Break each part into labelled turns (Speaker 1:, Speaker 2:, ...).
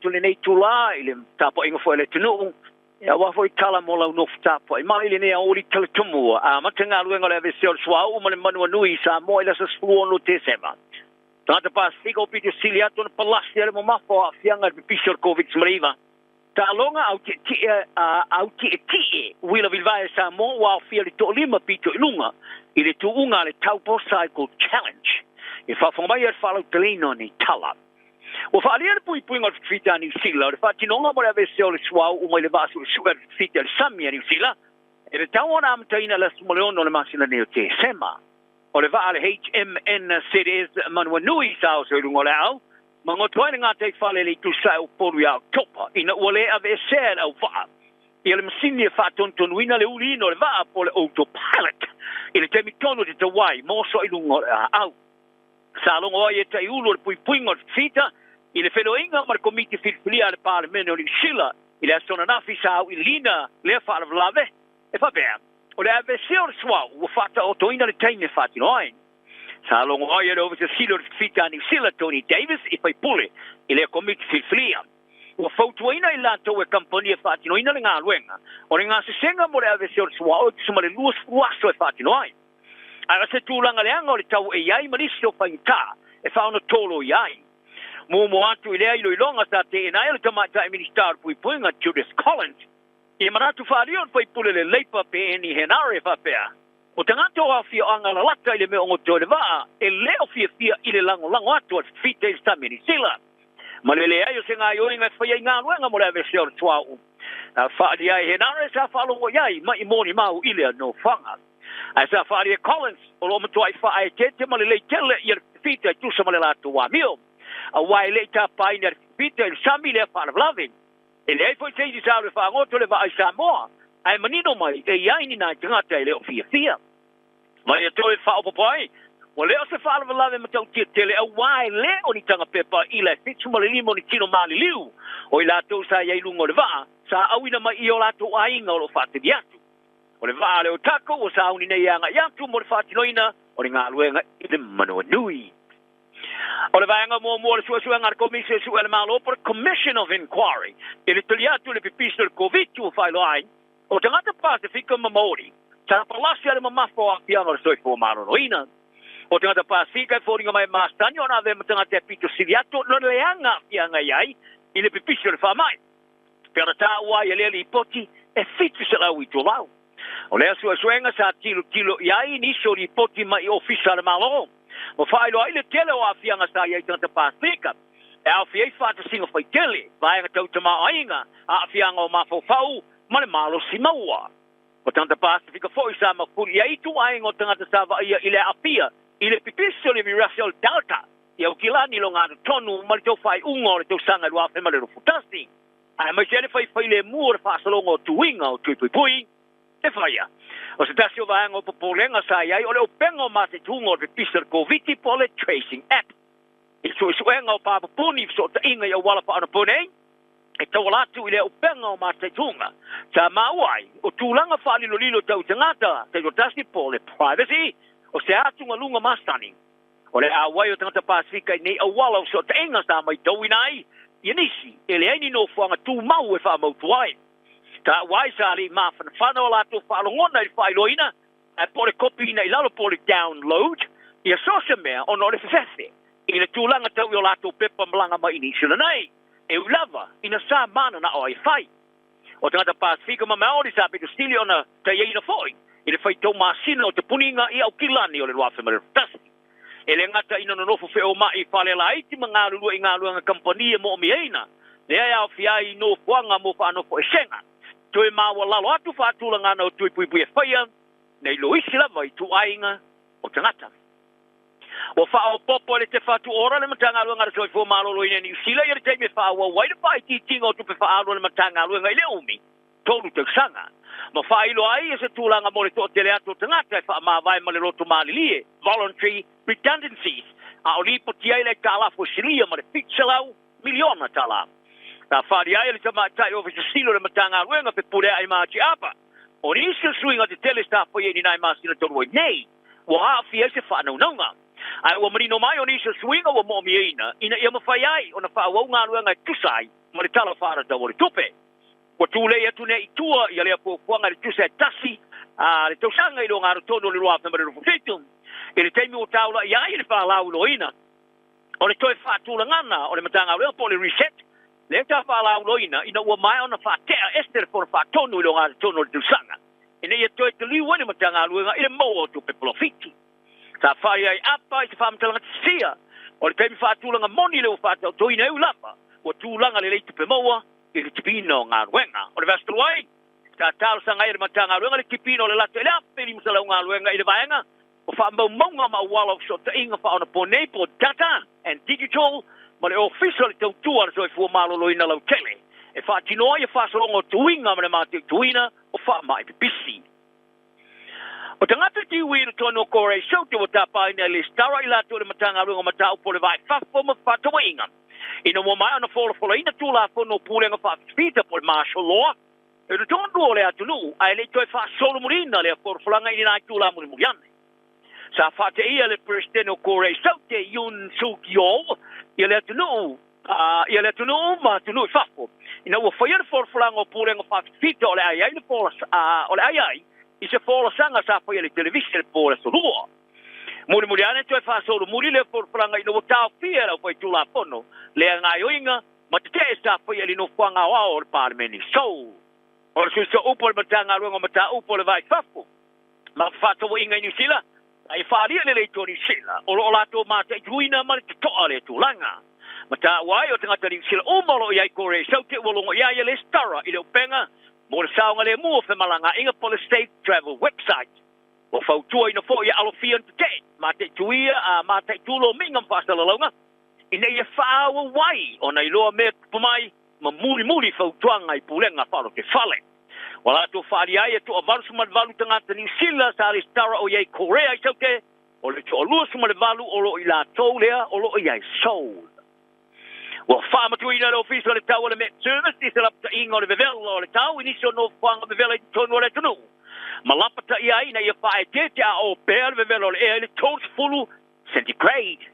Speaker 1: atu i lenei itulā i le tapuaiga foi a le atunuu, aua foi tala mo lau nofo tapuai mai i lenei aoauli talatumu ua amata galuega o le aveesea o le suauu ma le manuanui i Samoa i le aso 16 o Tesema. Tagata Pasefika ua pito sili atu ona palasi ai le mamafa o aafiaga i le pipisi o le Koviti-19. Taaloga autietie autietie uila vilivae a Samoa ua aofia i le toalima pito i luga i le tuuga a le Taupo Cycle Challenge. E faafofoga mai ai le faalauteleina o nei tala. Ua faaalia le puipuiga o le fita a Niu Sila o le faatinoga mo le aveesea o le suauu mai le vaa suesue a le fita i le sami a Niu Sila e tatau ona amataina i le aso 16 o le masina nei o Tesema. O le vaa a le HMNZS Manuanui sa oso i luga o le aau ma goto ai le gataifale i le itu sae o Upolu ia Oketopa ina ua le aveesea e le auvaa ia le masini e faatonutonuina le uliina o le vaa po o le autopilot i le taimi tonu e tatau ai ma oso ai i luga o le aau. Sa logo ai e Taiulu o le puipuiga o le fita i le feiloaiga ma le Komiti Filifilia a le Palemene o Niu Sila i le aso ananafi sa auiliilina lea faalavelave e faapea, o le aveesea o le suauu ua faataotoina le taimi e faatino ai. Sa logo ai e le Ofisa Sili o le Fita a Niu Sila, Tony Davis, i faipule i lea Komiti Filifilia. Ua fautuaina i latou e kamupani e faatinoina le galuega o le gasesega mo le aveesea o le suauu e tusa ma le 20 aso e faatino ai. Ae o se tulaga leaga o le tau e i ai ma nisi o faigata e faaonotolo ia ai. Muamua atu i lea iloiloga sa teena ai o le Tamaitai Minisita o le Puipuiga, Judith Collins, i manatu faaalia o le faipule le Leipa Peeni Henare e faapea, O tagata o afioaga lalata i le mea o goto i le vaa e le o fiafia i le lagolago atu a le Fita i le sami a Niu Sila ma le leai o se gaioiga e fai ai galuega mo le aveesea o le suauu. Na faaalia ai Henare sa faalogo i ai mai molimau i lea nofoaga. Ae sa faaalia e Collins o lo o matuai faaeteete ma lelei tele ia le Fita e tusa ma le latou amio aua e le i tapaina e le Fita i le sami lea faalavelave. E leai foi se isi sa alu e faagoto le vaa i Samoa, ae manino mai e i ai ni nai tagata e le o fiafia. Mai e toe faaopoopo ai, ua le o se faalavelave matautia tele auā e le o ni tagapepa ila e 75 o ni tino maliliu o i latou sa i ai i luga o le vaa, sa auina mai i o latou aiga o lo o faatali atu. O le vaa a le Otago ua sauni nei e agai atu mo le faatinoina o le galuega i le manawanui. O le vaega muamua o le suesuega a le Komisi Suesue a le Malo po o le Commission of Inquiry i le tali atu i le pipisi o le Koviti ua faailoa ai, o tagata Pasefika ma Maori sa palasi a le mamafa o aafiaga o le soifua maloloina. O tagata Pasefika e foliga mai e masani ona avea ma tagata e pito sili atu ona leaga aafiaga i ai i le pipisi o le faamai. Pei ona taua ai e lea lipoti e 700 itulau. O lea suesuega sa tilotilo i ai nisi o lipoti mai i ofisa a le Malo ma faailoa ai le tele o aafiaga sa i ai tagata Pasefika e aofia ai faatasiga faitele, vaega tau tamaoaiga, aafiaga o mafaufau ma le malosi maua. O tagata Pasefika foi sa mafuli i ai ituaiga o tagata sa vaaia i le aafia i le pipisi o le virasi o le Delta i Aukilani i logatotonu ma le tau faaiuga o le tausaga 2021, aemaise ai le faifailemu o le faasologa o tuiga o Tuipuipui e faia. O se tasi o vaega o popolega sa i ai o le upega o mataituga o le pipisi o le Koviti po o le Tracing App. I le suesuega o papupuni i fesootaiga i auala faaonaponei e tauala atu i lea upega o mataituga, sa maua ai o tulaga faalilolilo tau tagata taitoatasi po o le privacy o se atugaluga masani. O le auai o tagata Pasefika i nei auala o fesootaiga sa maitauina ai ia nisi e leai ni nofoaga tumau e faamautu ai. Taua ai sa le i mafanafana o latou faalogona i le faailoaina ae po o le kopiina i lalo po o le download ia so o se mea ona o le fefefe i le tulaga tau i o latou pepa malaga mai i Niu Sila nei, e ui lava ina sa mananao ai e fai. O tagata Pasefika ma Maori sa pito sili ona taiaina foi i le faitau masina o te puniga i Aukilani o le 2021. E le gata ina nonofo feoma'i i fale laiti ma galulue i galuega kamupani e mo'omiaina, lea e aofia ai i nofoaga mo faanofoesega, toe maualalo atu faatulagana o tui puipui e faia nei loisi lava i ituaiga o tagata. Ua faaopoopo e le Te Whatu Ora le Matagaluega a le Soifua Maloloina i Niu Sila ia le taimi e faaauau ai le faaitiitiga o tupe faaalu a le Matagaluega i le umi tolu tausaga, ma faailoa ai e se tulaga mo le toatele atu o tagata e faamavae ma le loto malilie, voluntary redundancies, a o lipoti ai le aitalafu e silia ma le $700 miliona tala. Sa faaalia ai e le Tamaitai Ofisa Sili o le Matagaluega Fepuleai ma Atiapa o nisi o suiga tetele sa faia i ni nai masina talu ai nei ua aafia ai se faanaunauga. Ae ua manino mai o nisi o suiga ua mo'omiaina ina ia mafai ai ona faaauau galuega e tusa ai ma le Tala Faatatau o le Tupe. Ua tulei atu nei i tua ia lea fuafuaga i le tusa e tasi a le tausaga i le ogatotonu o le 2027, i le taimi ua taulaia ai le faalauiloaina o le toe faatulagana o le Matagaluega po o le reset lea sa faalauiloaina ina ua maea ona faatea ese le Fono Faatonu i le ogatotonu o le tausaga ina ia toe taliu ai le Matagaluega i le maua o tupe polofiti. Sa fai ai apa i se faamatalaga tisia o le taimi faatulaga moni lea ua faataotoina e ui lava ua tulaga lelei tupe maua i le tipiina o galuega. O le vaiaso talu ai, sa talosaga ai e le Matagaluega le tipiina o le lato i le 1,500 galuega i le vaega o faamaumauga ma auala o fesootaiga faaonaponei po o Data and Digital ma le Ofisa o le Tautua a le Soifua Maloloina Lautele e faatino ai faasologa o tuiga ma le mataituina o faamai pipisi. O tagata Kiwi i totonu o Korea Saute ua tapaina e lesitala i latou i le Matagaluega o Mataupu o le Va i Fafo ma Fefaatauaiga ina ua maea ona folafolaina Tulafono o Pulega Faafita po o le Martial Law i totonu o le atunuu ae le i toe faasolomuliina lea folafolaga i lena itula mulimuli ane. Sa faateia le Peresetene o Korea Saute Yoon Suk Yeol ia le atunuu ia le atunuu ma atunuu i fafo ina ua faia le folafolaga o pulega faafita o le a i ai le o le a i ai i se folasaga sa faia i le televise le po o le aso Lua. Mulimuli ane toe faasolomuli lea folafolaga ina ua taofia e le aufaitulafono lea gaoioiga ma tetee sa faia i le nofoaga aoao o le Palemene i Seoul. O le sui sooupu o le Matagaluega o Mataupu o le Va i Fafo ma Fefaatauaiga i Niu Sila, a ia faaalia lelei i Niu Sila o lo o latou mataituina ma le totoa lea tulaga. Ma taua ai o tagata Niu Sila uma o lo o i ai Korea i Saute ua logo i ai ia lesitara i le upega mo le saogalemu o femalagaaiga po o le Safe Travel website. Ua fautuaina foi ia alofia ni tetee, mataituia a mataitu lomiga ma faasalalauga ina ia faaauau ai ona iloa mea tupu mai ma mulimuli fautuaga i pulega faalotefale. Ua latou faaalia ai e toa-88 tagata Niu Sila sa lesitara o i ai Korea i Saute, o le toa-28 o lo o i latou lea o lo o i ai Seoul. Ua faamatuina le Ofisa o le Tau o le Met Service i se lapataiga o le vevela o le tau i nisi o nofoaga vevela i totonu o le atunuu, ma lapataia ai ina ia faaeteete a opea le vevela o le ea i le 30 centigrade.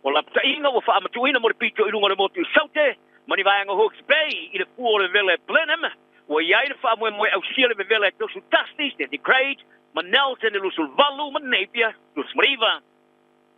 Speaker 1: O lapataiga ua faamatuuina mo le pito i luga o le motu i Saute ma ni vaega Hawke's Bay i le fua o le vevela e Blenheim, ua i ai le faamoemoe ausia le vevela e 31 centigrade ma Nelson e 28 ma Napier 29.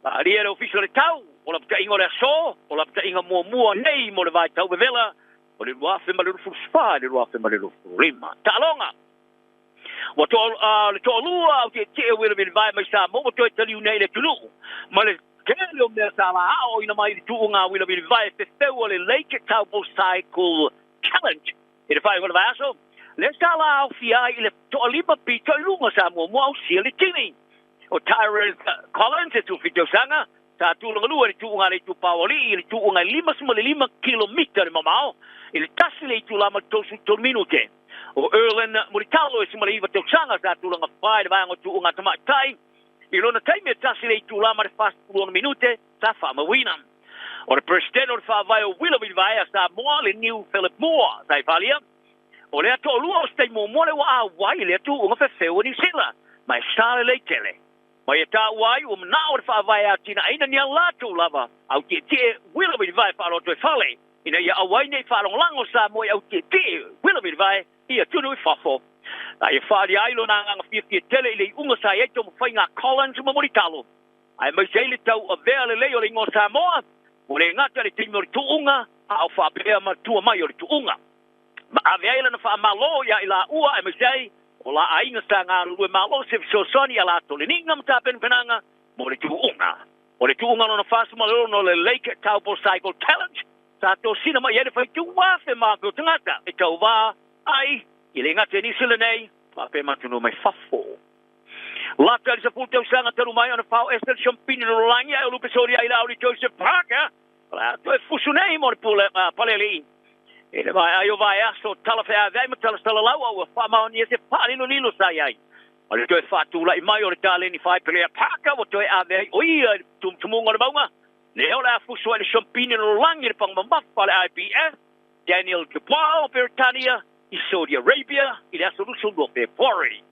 Speaker 1: Faaalia le Ofisa o le Tau o lapataiga o le aso, o lapataiga muamua nei mo le vaitau vevela o le 2024 i le 2025. Taaloga. Ua toa, le toalua au tietie o Willa Vilivae mai Samoa ua toe taliu nei i le atunuu ma le tele o mea sa la aoaoina mai i le tuuga a Willa Vilivae fefeu o le Lake Taupo Cycle Challenge i le faaiuga o le vaiaso lea sa la aofia ai i le toalima pito i luga sa muamua ausia le tini o Tyrese Collins e 17 tausaga sa tulaga lua i le tuuga a le itupa o Alii i le tuuga e 55 kilomita le mamao i le tasi le itula ma le 33 minute. O Erlyn Mulitalo e 19 tausaga sa tulaga fa i le vaega o tuuga tamaitai i lona taimi e tasi le itula ma le 46 minute sa faamauina. O le Peresetene o le Faavae o Willa Vilivaea Samoa le New Philip Moore sa i faaalia, o lea toalua o se taimi muamua lea ua auai i lea tuuga fefeu o Niu Sila ma e sa lelei tele. Ma ia taua ai ua manao le Faavae e atinaeina ni a latou lava au tietie Willa Vilivae faaalotoifale ina ia aua ai ne i faalagolago Samoa i au tietie Willa Vilivae i atunuu i fafo. A ia faaalia ai lona agaga fiafia tele i le iuga sa i ai taumafaiga a Collins ma Mulitalo, aemaise ai le tauavea lelei o le igoa Samoa, ua le gata i le taimi o le tuuga, a o faapea ma tua mai o le tuuga. Ma ave ai lana faamalo iā i laua aemaise ai o la aiga sa galulue malosi e fesoasoani i a latou leniga ma tapenapenaga mo le tuuga. O le tuuga lona 46 o le Lake Taupo Cycle Challenge sa tosina mai ai le faitū afe ma afe o tagata e tauva ai i le gata i Niu Sila nei faapea ma atunuu mai fafo. Lata i le 10 tausaga talu mai ona fao ese le Champini Lololagi ae o lupe soli ai le Auli Joseph Parker o le a toe fusu nei mo le pule Palealii i le vae ai o vaiaso talafeaveai ma talasalalau a ua faamaonia se faalilolilo sa i ai. O le toe faatulai mai o le taleni faipelea Parker ua toe ave ai o ia i le tumutumuga o le mauga lea o le a fusu ai le Champini Lololagi i le paga mamafa a le IBF Daniel Dubois o Beretania i Saudi Arabia i le aso 22 Fepuari.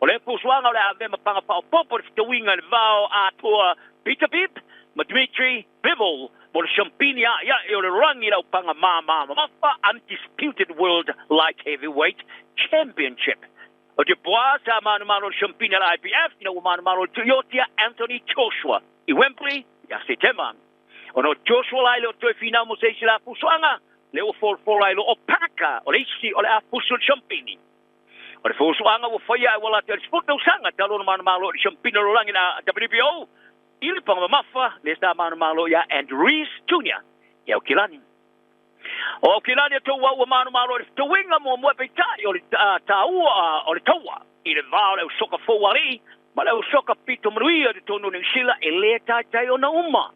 Speaker 1: O lea fuafuaga o le a avea ma paga faaopoopo i le fetauiga i le vao atoa Peter Bibb ma Dmitry Bivol mo le siampini a'ia'i o le lalolagi i le aupaga māmā mamafa, Undisputed World Light Heavyweight Championship. O Dubois sa manumalo i le siampini a le IBF ina ua manumalo i le tuioti ia Anthony Joshua i Wembley ia Setema. Ona o Joshua la e le o toe finau mo se isi la fusuaga, lea ua folafola ai loa o Parker o le isi o le a fusu i le siampini. O le fusuaga ua faia ae ua lata i le 10 tausaga talu ona manumalo i le siampini o le lalolagi le WBO i le paga mamafa lea sa manumalo ia Andy Ruiz Junior i Aukilani. O Aukilani e tou au ua manumalo i le fetauiga muamua peitai o le taua o le taua i le va o le ausoka fou alii ma le ausoka pito manuia i totonu o Niu Sila e le taitai ona uma.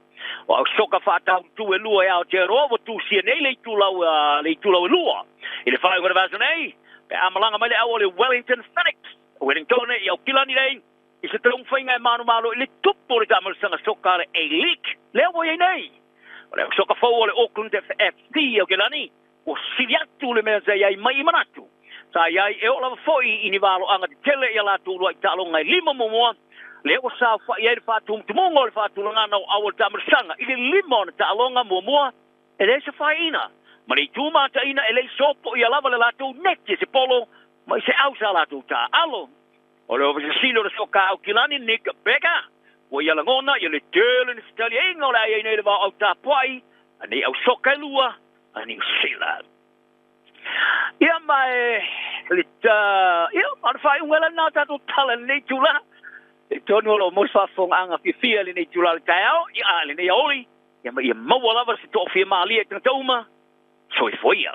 Speaker 1: O ausoka faatautu e lua e Aotearoa ua tusia nei le itulau le itulau e lua i le faaiuga o le vaiaso nei pe a malaga mai le au o le Wellington Phoenix, Wellington i Aukilani nei i se taumafaiga e manumalo i le tupu o le taamalosaga soka a le A-League lea ua i ai nei. O le ausoka fou o le Auckland FC i Aukilani ua sili atu le mea sa i ai mai i manatu sa i ai e oo lava foi i ni valoaga tetele i a latou uluai taaloga e lima muamua, lea ua saofai ai le faatumutumuga o le faatulagaga o au o le taamalosaga i le lima ona taaloga muamua e leai se faaiina ma le itu mataina e le i sopoia lava le latou neti e se polo mai se au sa latou taaalo. O le Ofisa Sili o le Soka Aukilani, Nick Baker, ua ia lagona ia le tele ni fetaliaiga o le a i ai nei le vaoau tapuai a nei au soka e lua a Niu Sila. Ia ma e le ta, ia ma le faaiuga lena o tatou tala i lenei itula. E tonu o lo o maua se faafofogaaga fiafia i lenei itula o le taeao, ia a lenei aoli, ia ma ia maua lava se toafia malie i tagata uma. Soifua ia.